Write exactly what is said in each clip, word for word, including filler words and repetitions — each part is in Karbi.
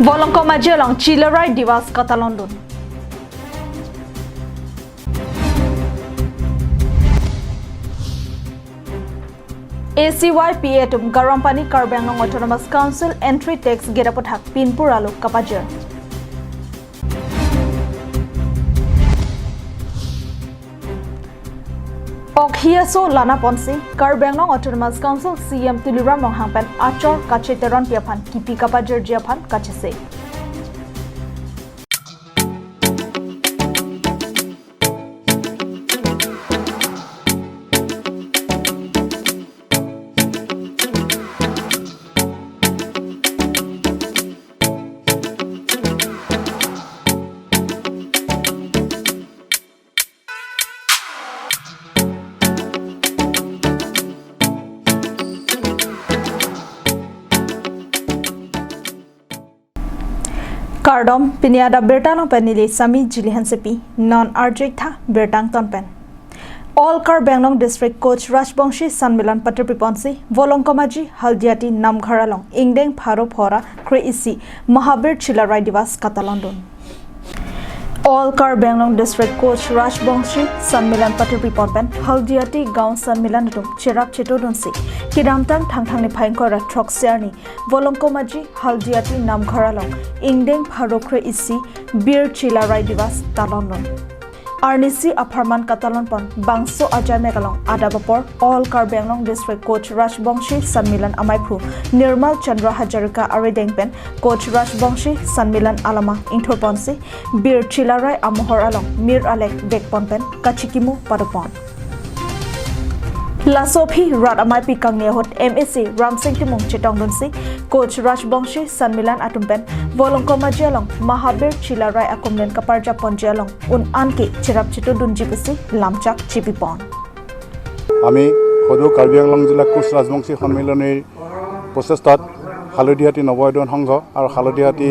Volongkom Aji along Chilarai Divas katalondun. A C Y P A atum Garampani Karbi Anglong Autonomous Council entry tax gate aputhak pinpur alo kapajir. Okhi aso lana ponsi Karbi Anglong Autonomous Council C E M Tuliram Ronghang pen achor kacheteron pi aphan kipi kapajirji aphan kachese. Kardom, pini adap birta along pen neli Sami Jili Hansepi, non arjik tha birta angton pen. All Karbi Anglong District Koch Rajbongshi Sanmilan patirpi ponsi, Volongkom Aji Haldiati Namghar along, ingdeng pharo pharo kre-isi Mahabir Chilarai Divas katalondun. All Karbi Anglong District Koch Rajbongshi Sanmilan patirpi pon pen Haldiati Gaon Sanmilan atum cherap chetodunsi, kedamtang Thangthang niphai ingkoi ra throksi arni, Volongkom Aji Haldiati Namghar along, ingdeng pharo kre-isi Bir Chilarai Divas talondun. Arnisi apharman katalon pon bangso ajai mek along adap apor All Karbi Anglong District Koch Rajbongshi Sanmilan amaiphu Nirmal Chandra Hazarika arideng pen Koch Rajbongshi Sanmilan alama ingthur ponsi Bir Chilarai amohor along mir alek vek pon pen kachikimu pado pon. Laso aphi rat amaipi kangni ahut M A C Ramsing Timung chetongdunsi Koch Rajbongshi Sanmilan atum pen Volongkom Aji along Mahabir Chilarai akumlen kaparjap ponji along un-an ke cherap chetodunji pusi lamchak chipi pon. আমি সদৌ কাৰ্বি আংলং জিলা কোচ ৰাজবংশী সন্মিলনীৰ প্ৰচেষ্টাত হালদিহাটী নৱোদয়ন সংঘ আৰু হালদিহাটী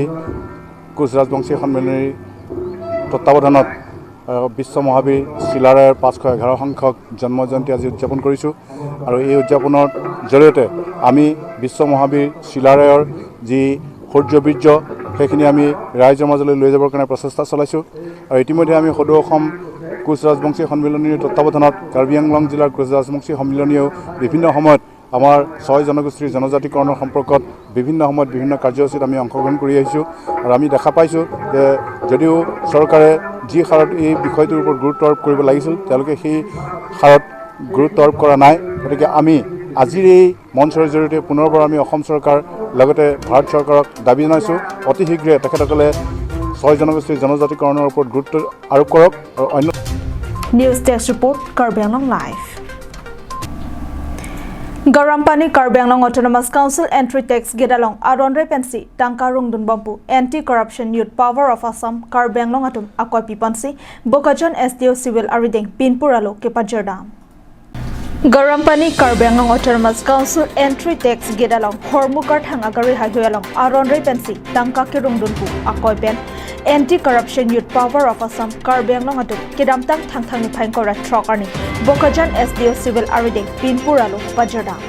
কোচ ৰাজবংশী সন্মিলনীৰ তত্বাৱধানত, আহ, বিশ্ব মহাবীৰ চিলাৰায়ৰ পাঁচশ এঘাৰ সংখ্যক জন্ম জয়ন্তী আজি উদযাপন কৰিছোঁ। আৰু এই উদযাপনৰ জৰিয়তে আমি বিশ্ব মহাবীৰ চিলাৰায়ৰ যি শৌৰ্য বীৰ্য, সেইখিনি আমি ৰাইজৰ মাজলৈ লৈ যাবৰ কাৰণে প্ৰচেষ্টা চলাইছোঁ। আৰু ইতিমধ্যে আমি সদৌ অসম কোচ ৰাজবংশী সন্মিলনীৰ তত্বাৱধানত কাৰ্বি আংলং জিলাৰ কোচ ৰাজবংশী সন্মিলনীয়েও বিভিন্ন সময়ত আমাৰ ছয় জনগোষ্ঠীৰ জনজাতিকৰণৰ সম্পৰ্কত বিভিন্ন সময়ত বিভিন্ন কাৰ্যসূচীত আমি অংশগ্ৰহণ কৰি আহিছোঁ। আৰু আমি দেখা পাইছোঁ যে যদিও চৰকাৰে যি হাৰত এই বিষয়টোৰ ওপৰত গুৰুত্ব আৰোপ কৰিব লাগিছিল, তেওঁলোকে সেই হাৰত গুৰুত্ব আৰোপ কৰা নাই। গতিকে আমি আজিৰ এই মঞ্চৰ জৰিয়তে পুনৰবাৰ আমি অসম চৰকাৰ লগতে ভাৰত চৰকাৰক দাবী জনাইছোঁ, অতি শীঘ্ৰে তেখেতসকলে ছয় জনগোষ্ঠীৰ জনজাতিকৰণৰ ওপৰত গুৰুত্ব আৰোপ কৰক আৰু অন্য News Desk Report, Karbi Anglong Live. Garampani Karbi Anglong Autonomous Council entry tax gate along aron re pensi tangka rongdun bom pu Anti Corruption Youth Power of Assam Karbi Anglong atum akoi pi ponsi Bokajan S D O Civil arideng pinpur alo kepajir dam. Garampani Karbi Anglong Autonomous Council entry tax gate along Hormu Karthang agari highway along aron re pensi tangka kerongdun pu akoi pen Anti Corruption Youth Power of Assam Karbi Anglong atum kedamtang Thangthang niphai ingkoi ra throk arni Bokajan S D O Civil arideng pinpur alo pajir dam.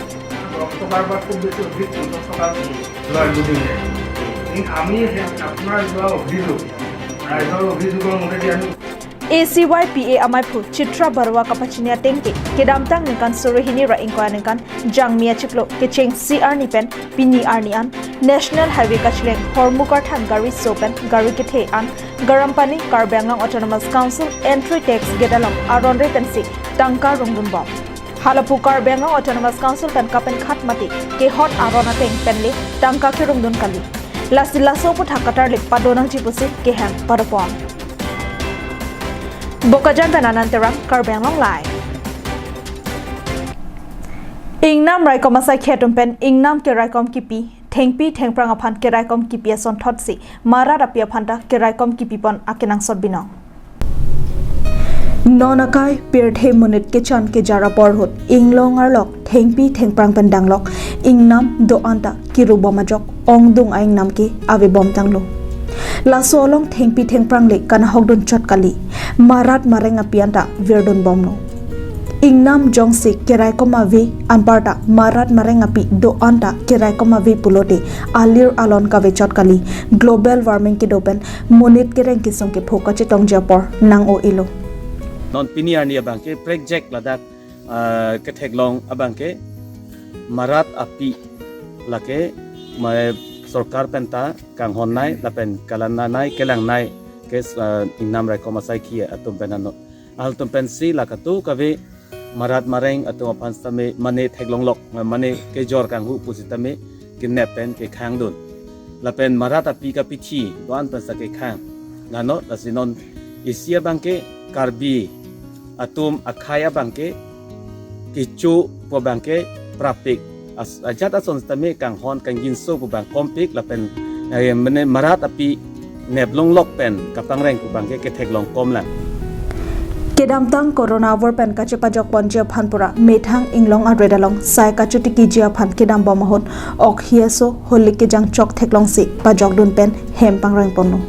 দশ টকাৰ পৰা খুব বেছি অধিক পঞ্চাশ টকা লয় দুদিনে। কিন্তু আমি সেই আপোনাৰ যোৱা অভিযোগ, ৰাইজৰ অভিযোগৰ মতেদি আমি A C Y P A amaiphu Chitra Barua kapachini ateng ke, kedamtang ningkan suri hini ra ingkoi aningkan Jangmi achiklo kecheng isi arni pen pini arni an National Highway kacheleng Hormu Karthang gari so pen gari kethe an Garampani Karbi Anglong Autonomous Council entry tax gate along aron re pensi tangka rongdun bom. Halapu Karbi Anglong Autonomous Council pen kapenkhat mati kehot aron ateng penle tangka kerongdun kali. Lasi laso aputhak katarlip padonangji pusi kehang pado pon. Bokajan pen Anand Terang, Karbi Anglong Live. Ingnam raikom asaikhi atum pen ingnam keraikom kipi, thengpi thengphrang aphan keraikom kipi asonthotsi Marat api aphan ta keraikom kipi pon akenangsot binong. Non akai pirthe monit kechan kejar apor ahut inglong arlok thengpi thengphrang pen danglok ingnam do-an ta kiru bom ajok ongdung a-ingnam ke ave bom tanglo. Laso along thengpi thengphrang le kanahok dun chot kali, marat mareng api anta virdun bomlo. Ingnam jongsi keraikom ave anparta marat mareng api do-an ta keraikom ave pulote alir alon kavechot kali. Global warming kedo pen monit kereng kesung kepho kachetongji apor nang-o-elo. Non pini arni abangke prekjak ladak, ah, ketheklong abangke marat api lake ma sorkar penta kanghonnei lapen kalananei kelangnei ke, ah, ingnam raikom asaikhi atum pen ano. Altum pensi la kadokave marat mareng atum aphan sitame mane theklonglok, mane kejor kanghu pusitame kenep pen kekhangdun. Lapen marat api kapithi do-an pensi kekhang. Lano lasi non isi abangke Karbi atum akhei abangke kecho pu abangke prapik. As-, ajat ason sitame kanghon kangjinso pu abang kompik lapen, eh, mane marat api neplonglok pen kapangreng pu abangke ketheklong komlang. Kedamtang corona avur pen kachepajok ponji aphan pura methang inglong aret along sai kachotikiji aphan kedam bom ahut ok hi aso holik kejang chok theklongsi pajokdun pen hem pangreng ponlo.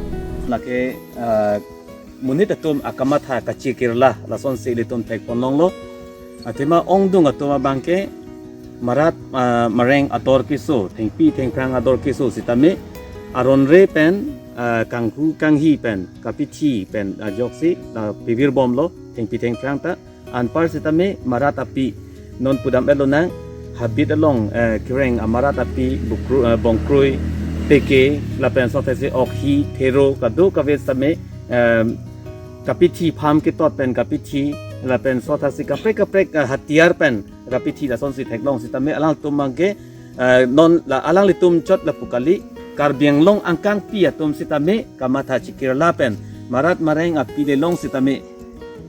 Lake, ah, monit atum akamatha kachikirla lasonsi ilitum thek ponlonglo. Athema ongdung atum abangke marat, ah, mareng ator keso, thengpi thengphrang ator keso sitame aron re pen, ah, kanghu kanghi pen, kapithi pen, ah, ajoksi, ah, pivir bomlo, thengpi thengphrang ta. Anpar sitame marat api non pudam-et lonang, habit along, eh, kereng amarat api bukru-, eh, bongkrui, teke, lapen sotesi ok hi, thero, kadokave sitame, eh, kapithi pham ketot pen kapithi, lapen sotesi kaprek kaprek, eh, hatiar pen kapithi lasonsi theklong sitame alangtum abangke, eh, non la alanglitum chot lapu kali, Karbi Anglong angkangpi atum sitame kamatha chikirla pen marat mareng api lelong sitame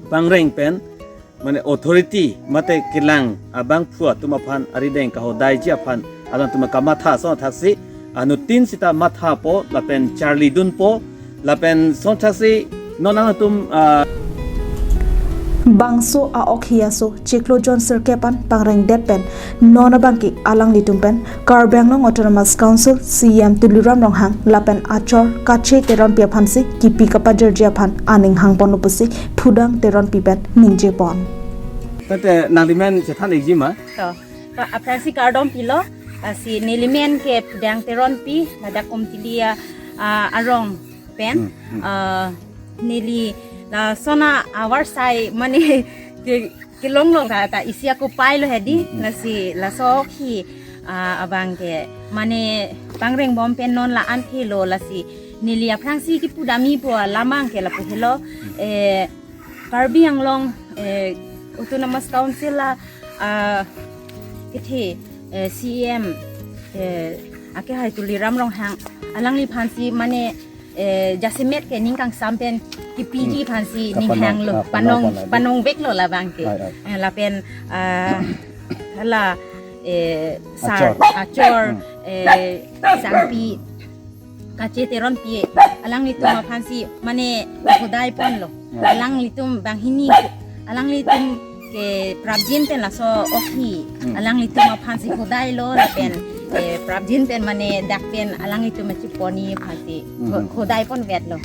pangreng pen, mane authority mate kelang abangphu atum aphan arideng kahodaiji aphan alangtum kamatha ason athaksi anuttin sita mathapo lapen charlidunpo lapen ason athaksi non alangtum, ah, bangso a-ok hi aso chiklo jon sirkep an pangrengdet pen non abangke alanglitum pen Karbi Anglong Autonomous Council C E M Tuliram Ronghang lapen achor Kache Teronpi aphansi kipi kapajirji aphan aning hang ponlo pusi Phudang Teronpi pen ningje pon. Tangte nanglimen chethan-ikji ma? To, pa aphrangsi kardom pilo, ah, si nelimen ke Phudang Teronpi, ladak Umtili, ah, arong pen, hmm, hmm, ah, neli lason avarsai mane ke, kelonglok ta, ta isi ako pailo hedi, hmm, hmm, lasi laso ok hi, ah, abangke mane pangreng bom pen non la-an thelo lasi neli aphrangsi kipu damji pu alam abangke lapu helo, hmm, eh, Karbi Anglong, eh, Autonomous Council la, ah, kethe, eh, C E M, eh, akehai Tuliram Ronghang alangliphansi mane, eh, jasemet ke ning kangsam pen kipiji, hmm, aphansi ning hanglo, kapanong, ah, panong, panong, panongveklo labangke. Ai, ai. Eh, lapen, ah, hala, eh, sar, achor, achor, hmm, eh, sangpi, Kache Teronpi, alanglitum, ya, aphansi mane hodai ponlo. Ya. Alanglitum banghini, alanglitum ke prapjin pen laso ok hi, hmm, alanglitum aphansi hodailo lapen, eh, prapjin pen mane dak pen alanglitum achiponji aphansi, hmm, ho-, hodai ponvetlo.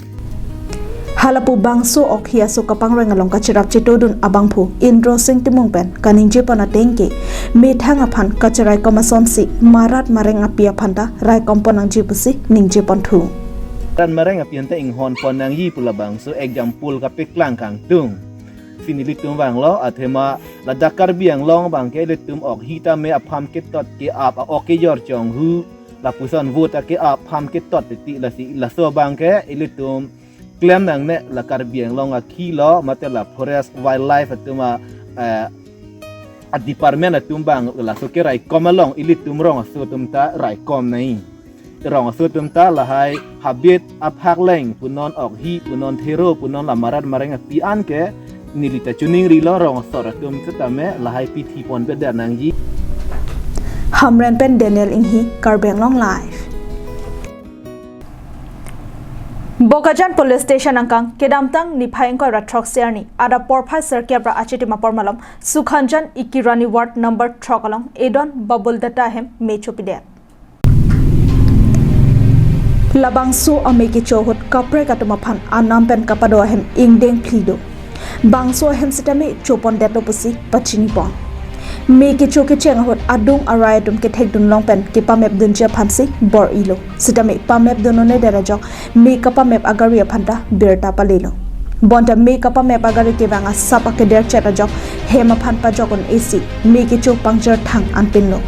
Halapu bangso ok hi aso kapangreng along kacherap chetodun abangphu Indro Sing Timung pen kaningje pon ateng ke methang aphan kacheraikom asonsi marat mareng api aphan ta raikom pon nangji pusi ningje ponthu. Marat mareng api anta inghon pon nangji pu labangso example kapeklang kangtung. Si nelitum vanglo, athema ladak Karbi Anglong abangke ilitum ok hi tame apham ketot ke-ap, a-ok kejor chonghu, lapuson vote ake-ap apham ketot titi, lasi laso abangke ilitum klem nangne, la Karbi Anglong akhei lo mate la forest wildlife atum a, eh, a department atum abang laso keraikom along ilitum rong aso atum ta raikom nangji. Rong aso atum ta lahai habit aphak leng punon, ok hi punon, thero punon, la marat mareng api an ke neli ta chiningrilo, rong asor atum setame lahai pithi ponpe der nangji. Hamren pen Daniel Inghi, Karbi Anglong Live. Bokajan Police Station angkang kedamtang niphai ingkoi ra throkse arni adap porphai sirkep ra achitim apor malom Sukhanjan Ikirani Ward number throk along Edon Babul Dutta ahem me chopidet. Labangso ame kecho ahut kaprek atum aphan anam pen kapado ahem ingdeng phli do. Bangso ahem sitame chopondetlo pusi pachinipon. Me kecho kecheng ahut adung arai atum kethekdun long pen kepamepdunji aphansi bor-ilo. Sitame pamepdun un-edet ajok me kapamep agari aphanta birta palelo. Bonta me kapamep agari kevang asap akederchet ajok hem aphan pajok un-esi me kecho pangjirthang anpinlo.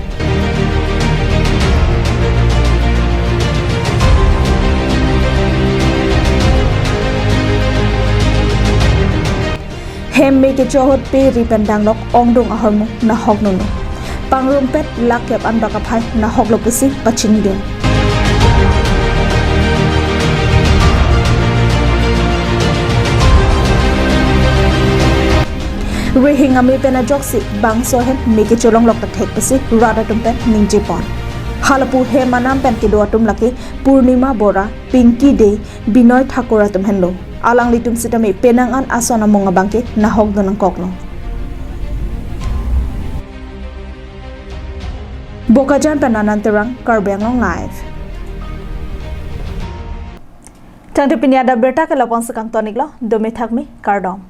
Hem me kecho ahut pe ri pen danglok ongdung ahormu nahokdunlo. Pangrumpet lakh kep anbak aphai nahoklo pusi pachinidun. Rihing ame pen ajoksi bangso ahem me kecho longlok ta thek pusi rat atum pen ningjepon. Halapu hem anam pen kedo atum lake Purnima Bora, Pinky Dey, Binoy Thakur atum henlo. Alanglitum sitame penang an ason amung abangke nahokdun nangkoklo. Bokajan pen Anand Terang, Karbi Anglong Live. Tangte pini adap birta ke lapu-an si kangtoniklo, dome thakme, kardom.